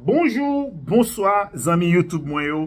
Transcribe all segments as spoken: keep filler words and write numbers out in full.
Bonjou, bonswa, zanmi YouTube mwen yo.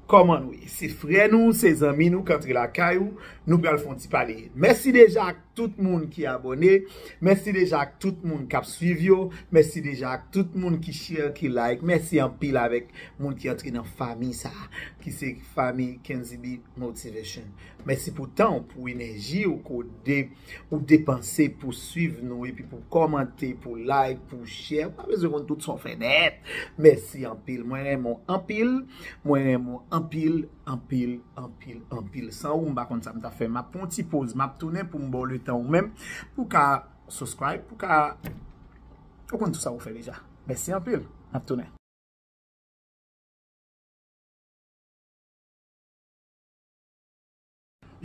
Kòman nou ye? Se frè nou, se zanmi nou k antre lakay ou. Nou pral fè yon ti pale. Mèsi deja ak tout moun ki abòne. Mèsi deja ak tout moun k ap swiv yo. Mèsi deja ak tout moun ki share, ki like. Mèsi anpil avèk moun ki antre nan fami sa, ki se fami Kenzie B Motivation. Mèsi pou tan w, pou enèji w ke w de, ou depanse pou swiv nou, epi pou kòmante, pou like, pou share. Ou pa bezwen konn tout sa w fè nèt. Mèsi anpil. Mwen renmen w anpil. Mwen renmen w anpil, anpil, anpil, anpil. San ou, m pa konn sa m t ap fè. M ap pran yon ti poz, m ap tounen pou m ba w letan ou menm, pou w ka subscribe, pou w ka, ou konn tout sa ou fè deja. Mèsi anpil. M ap tounen.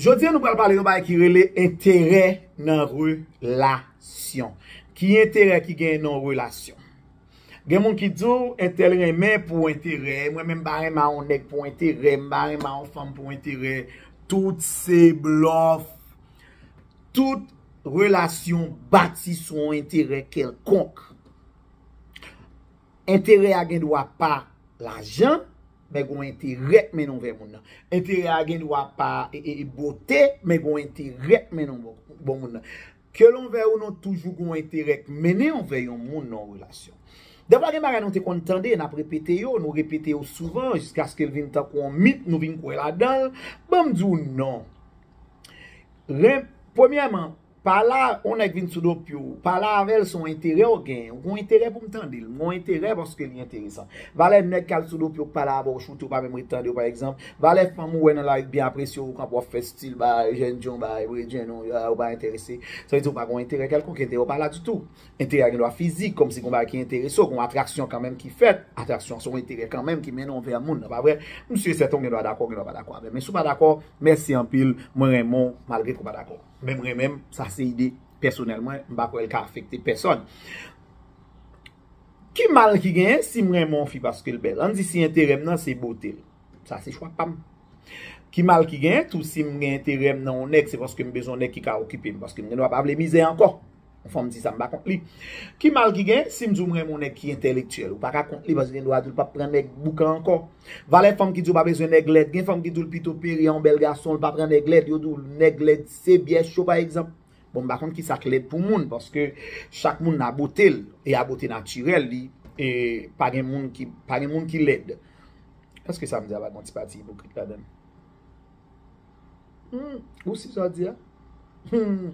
Jodi a, nou pral pale yon bagay ki rele enterè nan relasyon. Ki enterè ki genyen nan yon relasyon? Gen moun ki di w, entèl renmen pou enterè, mwen menm m pa renmen yon nèg pou enterè, m pa renmen yon fanm pou enterè. Tout se blòf. Tout relasyon bati sou yon enterè kèlkonk. Enterè a gen dwa pa lajan, men gon enterè k mennen w vè moun nan. Enterè a gen dwa pa e, e, e bote, men gon enterè k mennen w bò, bò moun nan. Ke l anvè ou non, toujou gon enterè k mennen w vè yon moun nan yon relasyon. Defwa gen bagay nou te konn tande, n ap repete yo, nou repete yo souvan, jiskaske l vin tankou yon mit, nou vin kwè ladan l. Ban m di w non. Ren-, premyèman, pa la, yon nèg vin sou do pye w, pale avè l, se yon enterè w genyen. Ou gon enterè pou m tande l. M gon enterè paske li enteresan. Valè nèg k al sou do pye w, k pale avè w, choute w, pa menm ret tande w, pa egzanp. Valè fanm ou wè nan lari k byen apresye w, ou kanpe w ap fè stil, bay jènjan, bay bredjenn ou, a, ou pa enterese. Sa vle di ou pa gon enterè kèlkonk, enterè w pa la ditou. Enterè a gen dwa fizik, kòmsi gon bagay ki enterese w, gon atraksyon kanmenm ki fèt. Atraksyon se yon enterè kanmenm ki mennen w vè moun nan, pa vre? M si e sèten w gen dwa dakò, w gen dwa pa dakò avè m. Men si w pa dakò, mèsi anpil, mwen renmen w, malgre ke w pa dakò. Men m renmen m, sa se ide pèsonèl mwen, m pa kwè l ka afekte pèsòn. Ki mal ki genyen si m renmen yon fi paske l bèl? Ann di si enterè m nan se bote l. Sa se chwa pa m. Ki mal ki genyen tou si m gen enterè m nan yon nèg, se paske m bezwen yon nèg ki ka okipe m, paske m gen dwa pa vle mizè ankò. Yon fanm di sa, m pa kont li. Ki mal ki genyen si m di w m renmen yon nèg ki entèlektyèl? Ou pa ka kont li paske gen dwa di w l p ap pran nèg boukan ankò. Valè fanm ki di w pa bezwen nèg lèd. Gen fanm ki di w l pito peri a yon bèl gason, l pa pran nèg lèd. Yo di w nèg lèd se byè cho, pa egzanp. Bon, m pa konn kisa k lèd pou moun, paske chak moun a bote l, e a bote natirèl li, e pa gen moun ki, pa gen moun ki lèd. Èske sa m di a pa gen yon ti pati ipokrit ladan l? Hmm, ou si sa w di a? Hmm,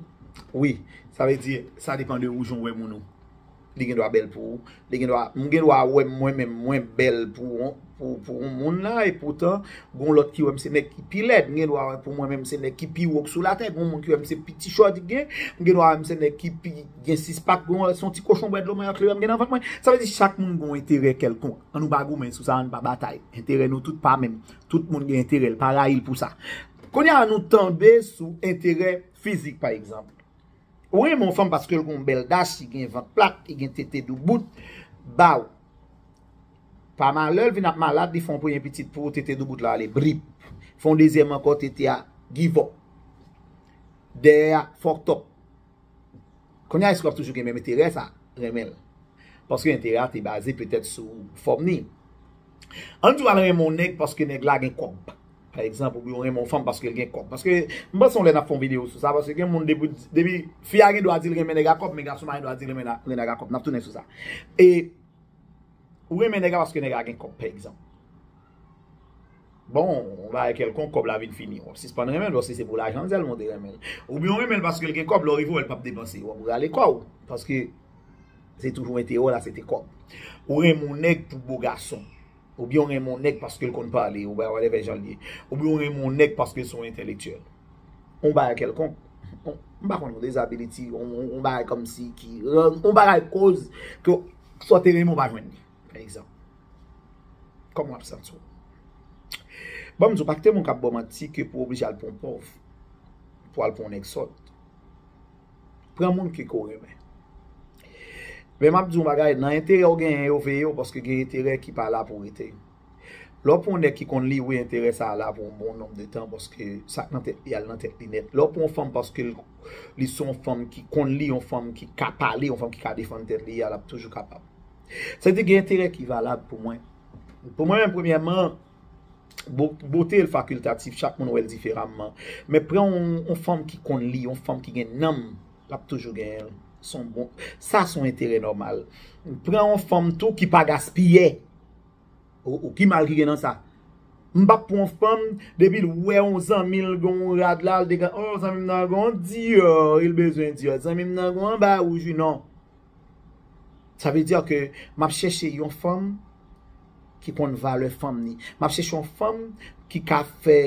wi, sa vle di, sa depann de ou jan w wè moun ou. Li gen dwa bèl pou ou. Li gen dwa, m gen dwa wè m mwen menm mwen bèl pou, pou, pou yon moun la, e poutan, gon lòt ki wè m se nèg ki pi lèd. M gen dwa wè pou mwen menm se nèg ki pi wo k sou latè. Gon moun ki wè m se piti chòt ki gen. M gen dwa wè m se nèg ki pi gen sis pak, gon lòt se yon ti kochon bwè dlo mwen an kleren m gen nan vant mwen. Sa vle di chak moun gon enterè kèlkonk. Ann nou pa goumen sou sa, ann pa batay. Enterè nou tout pa menm. Tout moun gen enterè l, pa rayi l pou sa. Kounye a, nou tonbe sou enterè fizik, pa egzanp. Ou renmen yon fanm paske l gen yon bèl dach, li gen vant plat, li gen tete doubout, ba w. Pa malè, l vin ap malad, li fè yon premye pitit pou ou, tete doubout la ale brip. Fè yon dezyèm ankò, tete a give up. Dèyè a fucked up. Kounye a, èske w ap toujou gen menm enterè sa? Renmen l. Paske enterè a te baze petèt sou fòm ni. Ann di w al renmen yon nèg paske nèg la gen kòb. Pa egzanp, oubyen w renmen yon fanm paske l gen kòb. Paske m panse yon lè n ap fè yon videyo sou sa, paske gen moun depi, depi fi a gen dwa di l renmen nèg a kòb, men gason pa gen dwa di l renmen la, renmen nèg a kòb. N ap tounen sou sa. E ou renmen nèg la paske nèg la gen kòb, pa egzanp. Bon, yon bagay kèlkonk, kòb la vin fini. W ap sispann renmen l, paske se pou lajan l sèlman w te renmen l. Oubyen w renmen l paske l gen kòb, lè w rive w wè l p ap depanse, w ap rale kò w. Paske se toujou enterè w la, se te kòb. Ou renmen yon nèg pou bo gason. Oubyen w renmen yon nèg paske l konn pale, oubyen whatever jan l ye. Oubyen w renmen yon nèg paske l se yon entèlektyèl. Yon bagay kèlkonk. Yon, m pa konn, yon disability, yon, yon, yon bagay kòmsi ki, yon bagay koz ke sa w te renmen w pa jwenn li, pa egzanp. Kòman w ap santi w? Ban m di w, pa kite moun k ap ba w manti ke pou w oblije al pran yon pòv, pou w al pran yon nèg sòt. Pran moun ke, ke w renmen. Men m ap di w yon bagay, nan enterè w genyen yo, veye w, paske gen enterè ki pa la pou rete. Lè w pran yon nèg ki konn li, wi, enterè sa a la pou yon bon nonb de tan, paske sa k nan tèt li a, l nan tèt li nèt. Lè w pran yon fanm paske l, li se yon fanm ki konn li, yon fanm ki ka pale, yon fanm ki ka defann tèt li a, l ap toujou kapab. Sa vle di gen enterè ki valab pou mwen. Pou mwen menm, premyèman, bo- bote l fakiltatif, chak moun wè l diferaman. Men pran yon, yon fanm ki konn li, yon fanm ki gen nanm, l ap toujou genyen l. Se yon bon, sa se yon enterè nòmal. Pran yon fanm tou ki pa gaspiyè. Ou, ou ki mal ki gen nan sa? M p ap pran yon fanm, depi l wè yon zanmi l gen yon rad la, l degan, oh, zanmi m nan gen yon Dior, li bezwen Dior. Zanmi m nan gen yon anba wouj, wi, non. Sa vle di ke m ap chèche yon fanm ki konn valè fanm ni. M ap chèche yon fanm ki ka fè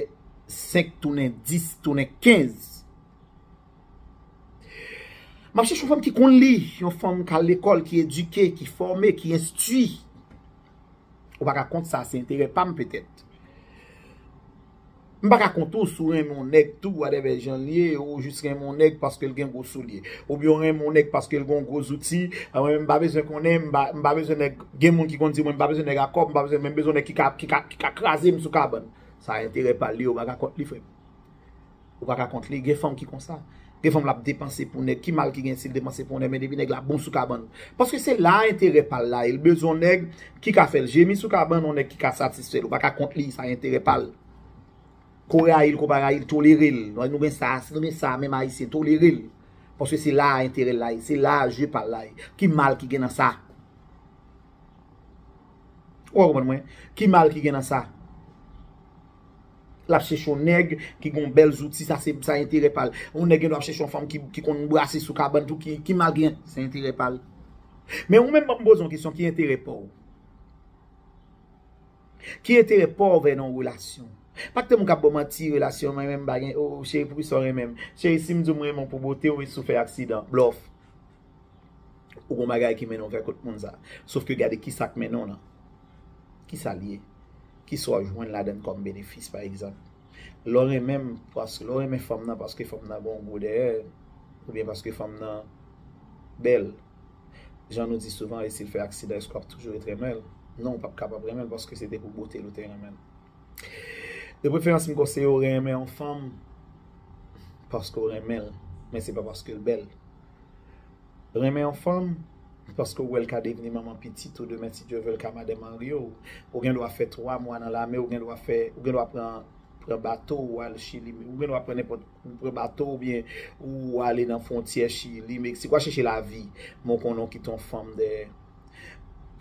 senk tounen dis, tounen kenz. M ap chèche yon fanm ki konn li, yon fanm k al lekòl, ki edike, ki fòme, ki enstwi. Ou pa ka kont sa, se enterè pa m petèt. M pa ka kont ou si w renmen yon nèg tou, whatever jan l ye, ou jis renmen yon nèg paske l gen gwo soulye. Oubyen w renmen yon nèg paske l gen yon gwo zouti, a, mwen menm m pa bezwen konnen, m pa, m pa bezwen nèg, gen moun ki konn di mwen m pa bezwen nèg a kòb, m pa bezwen, men m bezwen nèg ki ka, ki ka, ki ka kraze m sou kabann. Sa enterè pa l li, ou pa ka kont li, frè m. Ou pa ka kont li. Gen fanm ki konsa. Gen fanm l ap depanse pou nèg. Ki mal ki gen si l depanse pou nèg, men depi nèg la bon sou kabann. Paske se la enterè pa l la ye. L bezwen yon nèg ki ka fè l jemi sou kabann, yon nèg ki ka satisfè l. Ou pa ka kont li, sa enterè pa l. Ko rayi l, ko pa rayi l, tolere l. Nou gen sa, nou gen sa menm Ayisyen, tolere l. Paske se la enterè l la ye. Se la je pa l la ye. Ki mal ki gen nan sa? Ou konprann mwen? Ki mal ki gen nan sa? L ap chèche yon nèg ki gen yon bèl zouti, sa se, sa enterè pa l. Yon nèg gen dwa ap chèche yon fanm ki, ki konn brase sou kabann tou, ki, ki mal gen, se enterè pa l. Men ou menm, ban m poze yon kesyon, ki enterè pa w? Ki enterè pa w vè nan yon relasyon? Pa kite moun k ap ba w manti, relasyon, mwen menm m pa gen, oh, cheri, poukisa w renmen m? Cheri, si m di w m renmen w pou bote w, e si w fè aksidan? Blòf. Ou gon bagay ki mennen w vè kot moun sa. Sof ke gade kisa k mennen w lan. Kisa l ye? Kisa w ap jwenn ladan l kòm benefis, pa egzanp? Lè w renmen m, paske, lè w renmen fanm nan paske fanm nan gon gwo dèyè, oubyen paske fanm nan bèl, jan nou di souvan, e si l fè aksidan, èske w ap toujou ret renmen l? Non, ou p ap kapab renmen l paske se te pou bote l ou te renmen l. De preferans, m konseye w renmen yon fanm paske w renmen l, men se pa paske l bèl. Renmen yon fanm paske w wè l ka devni manman pitit ou, demen, si Dye vle, l ka madanm mari w. Ou gen dwa fè twa mwa nan lame, ou gen dwa fè, ou gen dwa pran, pran bato, ou al Chili, ou gen dwa pran nenpòt, ou pran bato, oubyen ou ale nan fwontyè Chili, Meksik, w al chèche lavi, men w konnen w kite yon fanm dèyè.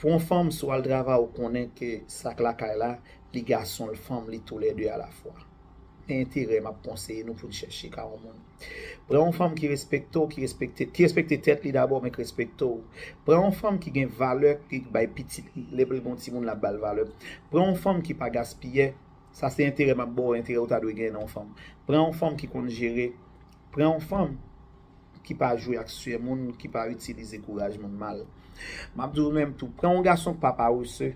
Pou yon fanm, si w al travay, ou konnen ke sa k lakay la, li gason, l fanm, li toulède alafwa. Men enterè m ap konseye nou pou n chèche ka yon moun. Pran yon fanm ki respekte w, ki respekte, ki respekte tèt li dabò, men ki respekte w. Pran yon fanm ki gen valè, ki bay pitit li, lè l gen yon timoun, l ap ba l valè. Pran yon fanm ki pa gaspiyè. Sa se enterè m ap ba w, enterè ou ta dwe genyen nan yon fanm. Pran yon fanm ki konn jere. Pran yon fanm ki pa jwe ak sè moun, ki pa itilize kouraj moun mal. M ap di w menm tou, pran yon gason k pa parese.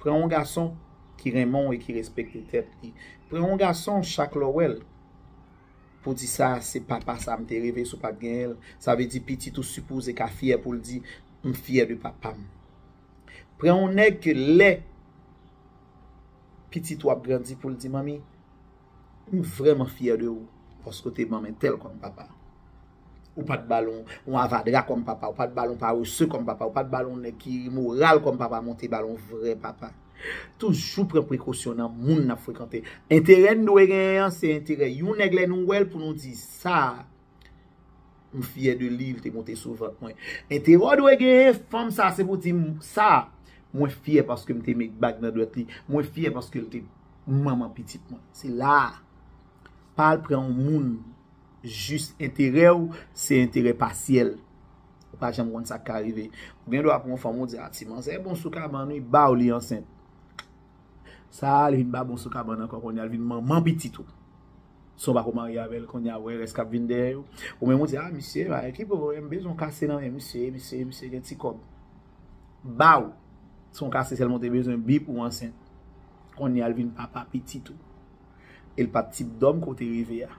Pran yon gason ki renmen w e ki respekte tèt li. Pran yon gason, chak lè w wè l, pou di sa, se papa sa m te reve, si w pa t genyen l. Sa vle di pitit ou sipoze ka fyè pou l di, m fyè de papa m. Pran yon nèg ke lè pitit ou ap grandi pou l di, manmi, m vrèman fyè de ou, paske w te ban m entèl kòm papa. Ou pa t ba l yon, yon avadra kòm papa, ou pa t ba l yon parese kòm papa, ou pa t ba l yon nèg ki imoral kòm papa, men w te ba l yon vrè papa. Toujou pran prekosyon nan moun n ap frekante. Enterè n dwe genyen an, se enterè yon nèg lè nou wè l pou nou di sa, m fyè de li, l te monte sou vant mwen. Enterè w dwe genyen, fanm sa, se pou di m sa, mwen fyè paske m te met bag nan dwèt li, mwen fyè paske l te manman pitit mwen. Se la a. Pa al pran yon moun jis enterè w, se enterè pasyèl. Ou pa janm konn sa k ka rive. Ou gen dwa pran yon fanm, ou di, a, ti manzè bon sou kabann, wi, ba w li ansent. Sa a, li vin pa bon sou kabann ankò, kounye a, li vin manman pitit ou. Si w pa ko marye avè l, kounye a, ou wè rès k ap vin dèyè yo. Ou menm, ou di, a, misye, ba, ki pou, m bezwen kase nan men misye, misye, misye gen ti kòb. Ba w. Si w kase sèlman, ou te bezwen bip ou ansent. Kounye a, li vin papa pitit ou. E l pa t tip dòm ke w te reve a.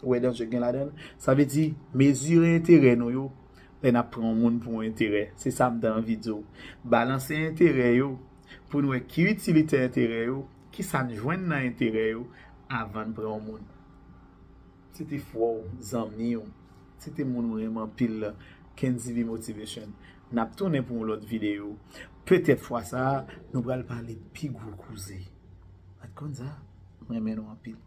Ou wè danje gen ladan l? Sa vle di, mezire enterè nou yo lè n ap pran yon moun pou yon enterè. Se sa m te anvi di w. Balanse enterè yo pou n wè ki itilite enterè yo, ki sa n jwenn nan enterè yo, avan n pran yon moun. Se te frè w, zanmi w, se te moun ou renmen anpil la, Kendy V Motivation. N ap tounen pou yon lòt videyo. Petèt fwa sa a, nou pral pale pi gwo koze. Ou pa t konn sa? M renmen nou anpil.